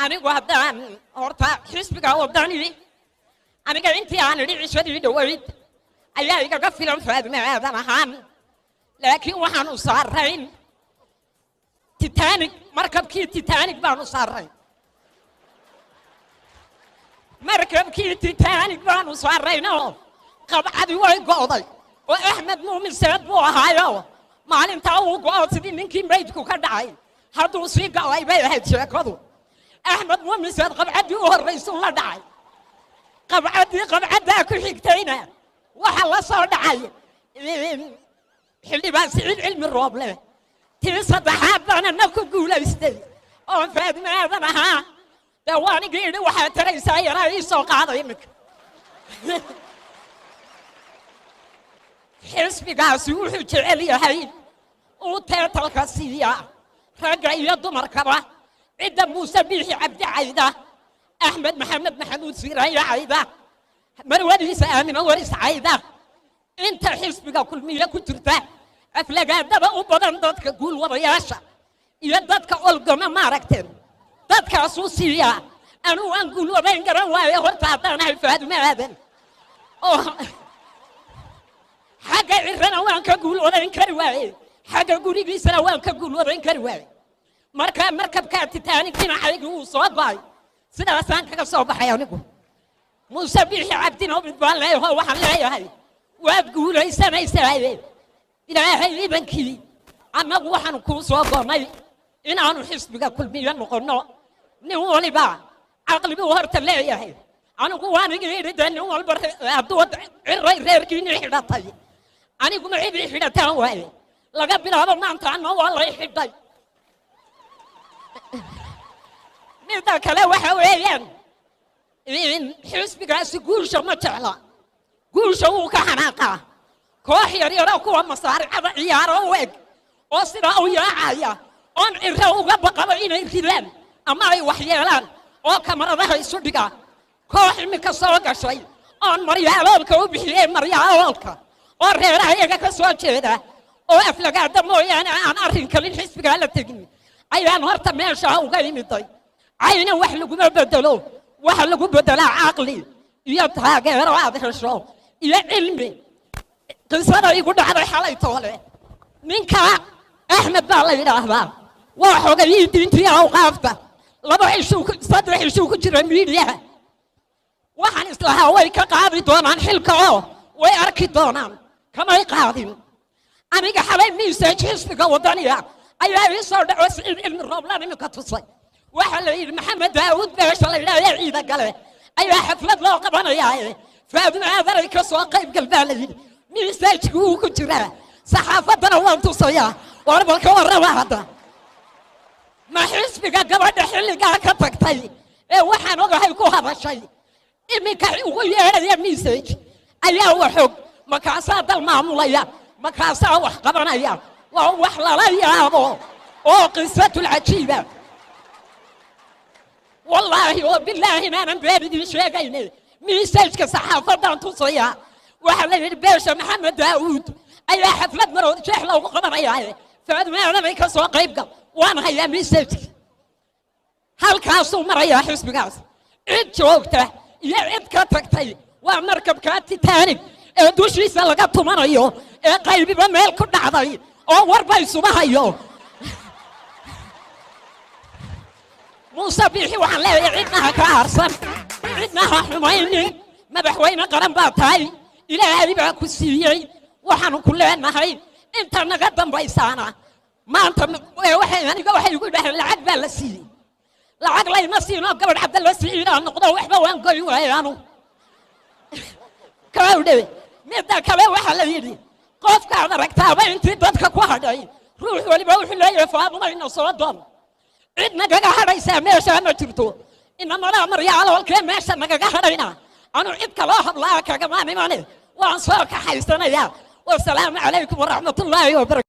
Anigu haddaan horta xisbiga Waddani, aniga intii aan idhi cishadii dhoweyd ayaa igaga filan Faadime Aadan ahaan, laakiin waxaanu saarayn Titanic, markabkii Titanic baanu saaray, markabkii Titanic baanu saaraynoo qabcadii way go'day oo Axmed Muumin Seed buu ahaayo. Maalintaa uu go'o sidii ninkii maydku ka dhacay hadduu sii go'ay bay ahayd sheekadu. Axmed Muumin Seed qabcaddii u horraysuu la dhacay. Qabcaddii qabcaddaa ku xigtayna waxa la soo dhacay xildhibaan Siciid Cilmi Rooble. Tii saddexaad baana na ku guulaystay oon Faadime Aadan ahaa. Dee waanigii idhi waxaad taraysaa yaraa ii soo qaaday. Iminka xisbigaasi wuxuu jecel yahay uu teetalka siiyaa ragga iyo dumarkaba cidda Muuse Biixi Cabdi cayda, Axmed Maxamed Maxamuud Siiraayo cayda, marwadiisa Aamino Waris cayda, inta xisbiga Kulmiye ku jirta aflagaadada u badan, dadka guulwadayaasha iyo dadka olgoma maaragteen, dadkaasuu siiyaa. Anugu aan guulwadayn garan waayo horta haddaanahay Faadume Aadan, oo xagga Cirana waan ka guulwadayn kari waaye, xagga gurigiisana waan ka guulwadayn kari waaye. Marka markabkaa Titanic dhinacaygii wuu soo go'ay, sidaasaan kaga soo baxay. Anigu Muuse Biixi Cabdina mid baan leeyaho, waxaan leeyahay waad guulaysanaysaa Ilaahay idankii. Annagu waxaanu kuu soo goonnay inaanu xisbiga Kulmiye noqonno. Nin waliba caqli buu horta leeyahay. Anigu waanigi idhi dee nin walba hadduu Ciray reerkiinii xidhatay, aniguma cidii xidhataan waaye. Laga bilaabo maanta anna waa lay xidhay. Midda kale waxa weeyaan xisbigaasi guusha ma jecla, guusha wuu ka xanaaqaa. Koox yaryaro kuwa masaaricada ciyaaro u eg oo sidaa u yaacaya oon Ciro uga baqabo inay ridaan ama ay waxyeelaan oo kamaradaha isu dhiga, koox iminka soo gashay oon maryaaloolka u bixiyey, maryaaloolka oo reeraha iyaga ka soo jeeda oo aflagaada mooyaane aan arrin kalin xisbigaa la tegin ayaan horta meeshaa uga imiday. Cayna wax laguma bedelo, waxa lagu bedelaa caqli iyo taageero aad hesho iyo cilmi. Qisada igu dhacday xalay toole, ninka Axmed baa la yidhaahdaa, waa xogayii diintii awqaafta. 2 cishuu, 3 cishuu ku jira miidiyaha. Waxaan islahaa way ka qaadi doonaan xilka oo way arki doonaan, kamay qaadin. Aniga xalay message xisbiga Waddaniga ayaa ii soo dhaco, Siciid Cilmi Rooblaan iminka tusay. Waxaa la yidhi Maxamed Daawud beesha la yidhaahya ciida gale ayaa xaflad loo qabanayaaye, Faadimo Aadanay ka soo qayb gal baa la yidhi. Message-ku wuu ku jiraa, saxaafaddana waan tusayaa. War bal ka warrama hadda, ma xisbiga gabadha xilligaa ka tagtay ee waxaan ogahay ku hadashay iminka ugu yeedhaya message ayaa waxog makaasaa dal maamulaya, makaasaa wax qabanaya? Waa wax lala yaabo oo qisatul cajiiba. Wallaahi oo bilaahi maanan been idiin sheegayne, message-ka saxaafaddaan tusayaa. Waxaa la yidhi beesha Maxamed Daawuud ayaa xaflad marood jeex loogu qabanayaaye, Faadime Aadanay ka soo qayb gal. Waan hayaa message-ka. Halkaasuu marayaa xisbigaas, cid joogta iyo cid ka tagtay. Waa markabkaa Titanic ee dushiisa laga tumanayo ee qaybiba meel ku dhacday oo warba isuma hayo. Muuse Biixi waxaan leeyahay cidna ha ka aarsan, cidna ha xumaynin. Madaxweyne qaran baa tahay, Ilaahay baa ku siiyey. Waxaanu ku leenahay inta naga dambaysaana maanta waxay aniga waxay igu dhaheen lacag baa la siiyey. Lacag layma siinoo gabadh Cabdalla siciidaa noqdo, waxba waan goy waayay anu kawdhe. Midda kale waxaa la yidhi qofkaad aragtaaba intii dadka ku hadhay ruux waliba wuxuu leeyahay Faadumayna soo doon. Cid nagaga hadhaysaa meeshaa ma jirto, inamadaa maryaaloolkee meesha nagaga hadhayna anu cid kaloo hablaa kagamaan imane, waan soo kaxaysanayaa. Wasalaamu calaykum waraxmatullaahi wabarakatu.